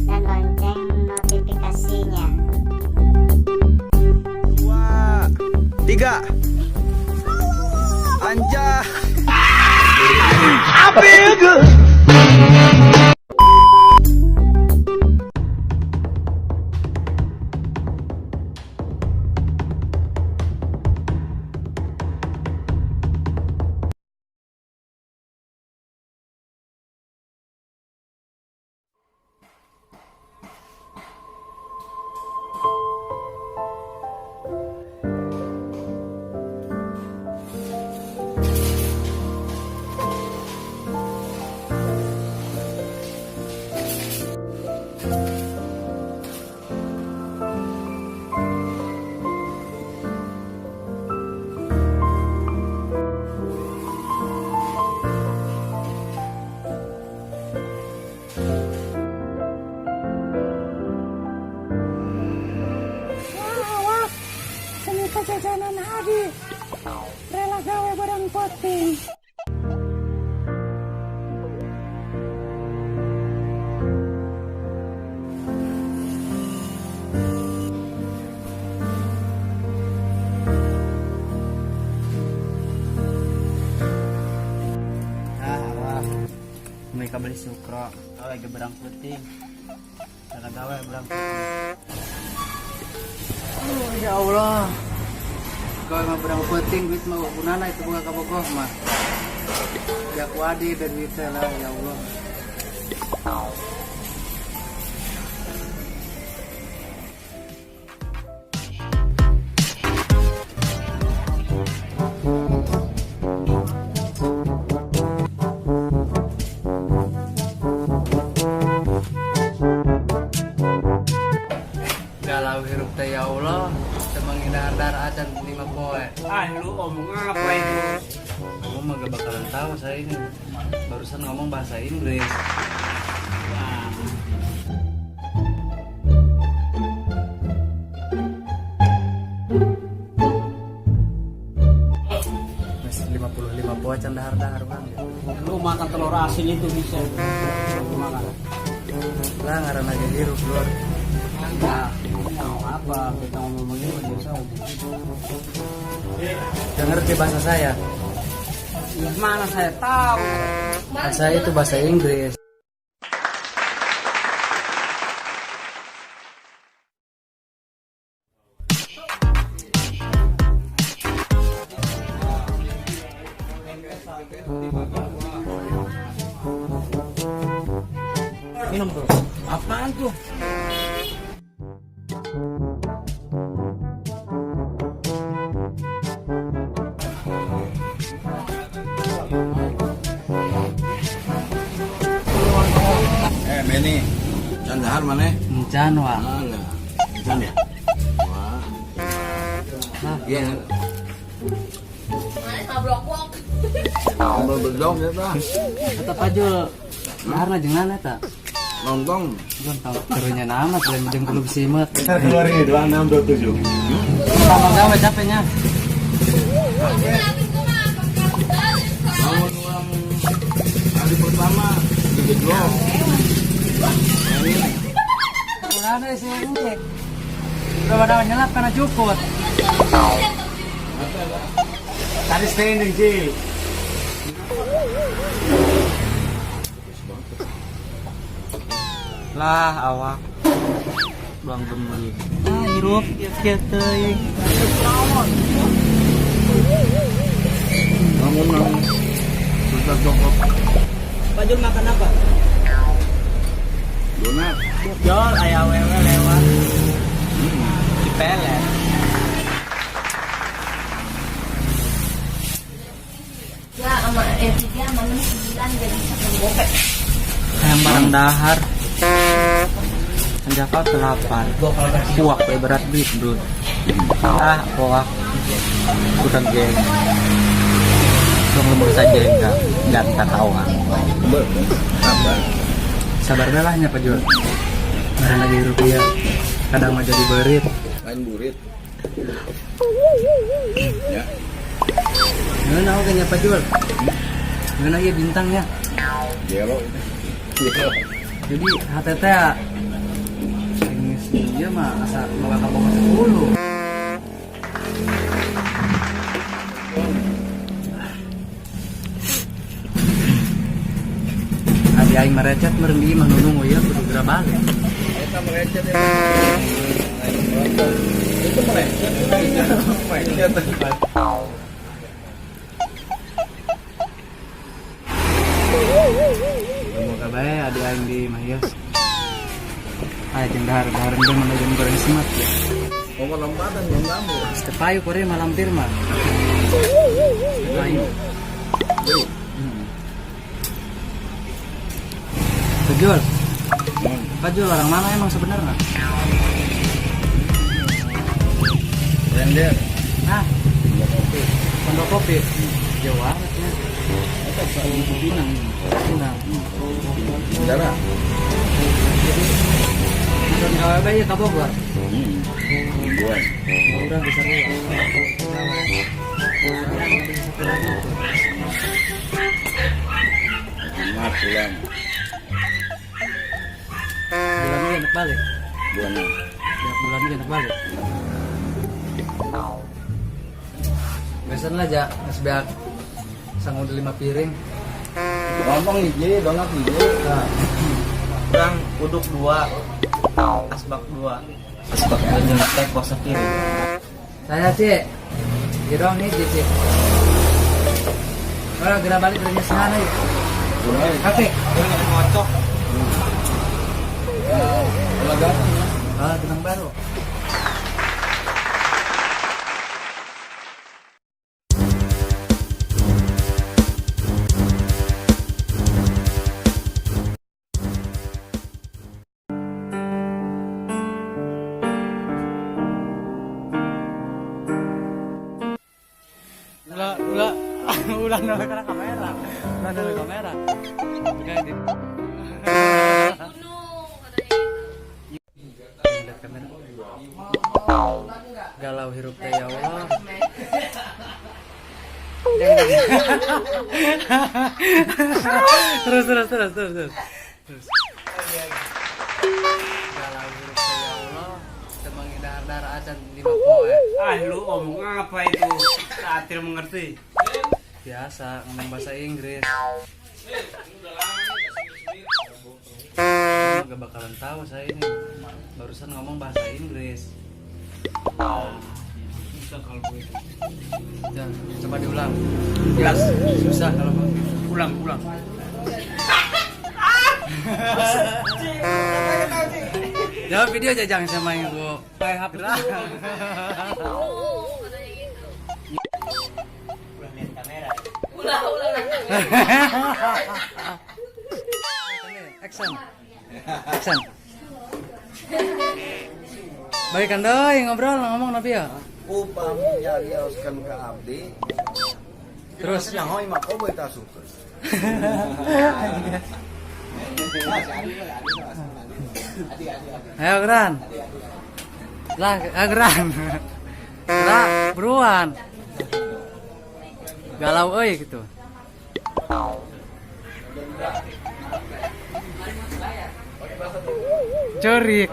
Dan lonceng notifikasinya. Dua, tiga. Anjay. I feel good. Wah, seni jajanan Adi. Rela gawe barang peuting. Ah, awak. Mereka beli sukro, gawe ge beurang peuting. Rela gawe beurang peuting. Oh, ya Allah. Gawe mah beurang peuting, duit mah gunana itu boga kabogoh mah. Ya ku adi dan duit teh lah, ya Allah. Galau hirup teh, ya Allah. Teu menghindar acan 5 poe. Ah, lu ngomong apa itu? Kamu mah gak bakalan tahu, saya ini barusan ngomong bahasa Inggris. Wah, Masih 55 poe can dahar-dahar, Bang. Lu makan telur asin itu bisa. Lu makan. Lah, ngaranna ge hirup, Lur. Enggak, ngomong apa? Kita ngomong begini biasa ngomong gitu. Gak ngerti bahasa saya. Ya, mana saya tahu. Kan saya itu bahasa Inggris. Minum tuh. Apaan tuh? Eh, Benny, can dahar mana? Encan, Wak. Alah, can ya? Wah. Nah. Iya. Sambal bedog ya, tah. Eta Pajul. Daharna jeung nana eta? Lontong. Lontong. Karunya nama lain jeung kulub simet. Keluar ini 2627. Pertama gawe capeknya. Bangun ulang hari pertama di Gedlok. Ini Kurang sih ini. Udah pada nyelap karena juput. Tadi standing sih. Lah, awak. Buang gembul. Ah, hirup kieu teuing. Bangun nang susah jongkok. Pajul makan apa? Donat. Jol, aya awewe lewat. Dipelet. Ya, sama 3 sama 6 9 jadi satu gopek. Hayang barang dahar. Senjata delapan. Kuak we berat duit, bro. Ah, kuak. Kurang geng. Tong lembur saja enggak ganta tawa. Sabar. Sabar lah nya, Pak Jul. Ngaran lagi rupiah. Kadang mah jadi berit. Lain burit. Ya. Ngeunah oge nya, Pak Jul. Ngeunah ieu bintangnya. Gelo. Gelo. Jadi HTT geus ieu mah asa boga ka boga 10. Adi aing merecet meureun di imah nu nunggu ya kudu geura balik. Eta merecet ya. Itu merecet. Merecet. Boga bae adi aing di imah ieu. Aya jeung dahar-daharan ge mana jeung goreng semat ya. Mau lompatan jeung bambu. Teu payu kuring mah lampir mah. Teu payu. Jul. Pak Jul orang mana emang sebenarnya? Render. Nah, Pondok Kopi. Jauh banget ya. Pinang. Pinang. Penjara. Jadi nonton KWB ya ka Bogor. Mingguan. Udah bisa dua. Jumat pulang. Bulan ini enak balik. Bulan. Ya, bulan ini enak balik. Biasanya aja, mas beak sang udah 5 piring. Ngomong hiji, donat hiji. Nah, Kurang uduk 2, asbak 2. Asbak 2 jeung teh kuah sapiring. Saya Cik. Jirong nih Cik. Kalau gerak balik dari sana yuk. Oke. Ngocok. Ah, tenang baru. Ulah, ulah, ulah nolak karena kamera, ulah nolak kamera. Kayak di. Gunung katanya gitu. Lihat kamera. Galau hirup teh ya Allah. Terus terus terus terus terus. Terus. Galau hirup teh ya Allah. Temangi dahar-dahar acan 5 poe. Ah, lu omong apa itu? Atir mengerti. Biasa ngomong bahasa Inggris. Gak bakalan tahu saya ini. Barusan ngomong bahasa Inggris. Susah kalau begitu. Jangan, coba diulang. Ulang. Susah kalau Ulang, ulang. Jangan video aja jangan sama yang gua. Kayak HP Gerak. Gunung katanya gitu. Ulah lihat kamera. Ulah, ulah. Action. Action. Baik kan doi ngobrol ngomong nabi ya. Upami nyarioskeun ka abdi. Terus nyaho imah koboy teh asupkeun. Ayo Gran. Lah, Gran. Gerak, buruan. Galau euy gitu. Cerik.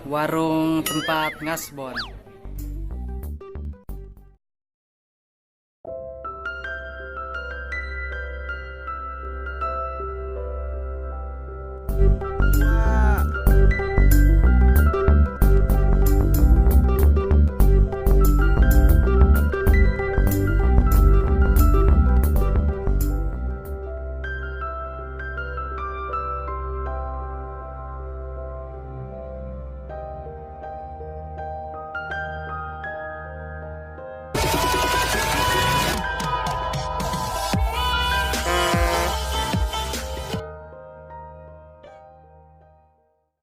Warung tempat ngasbon.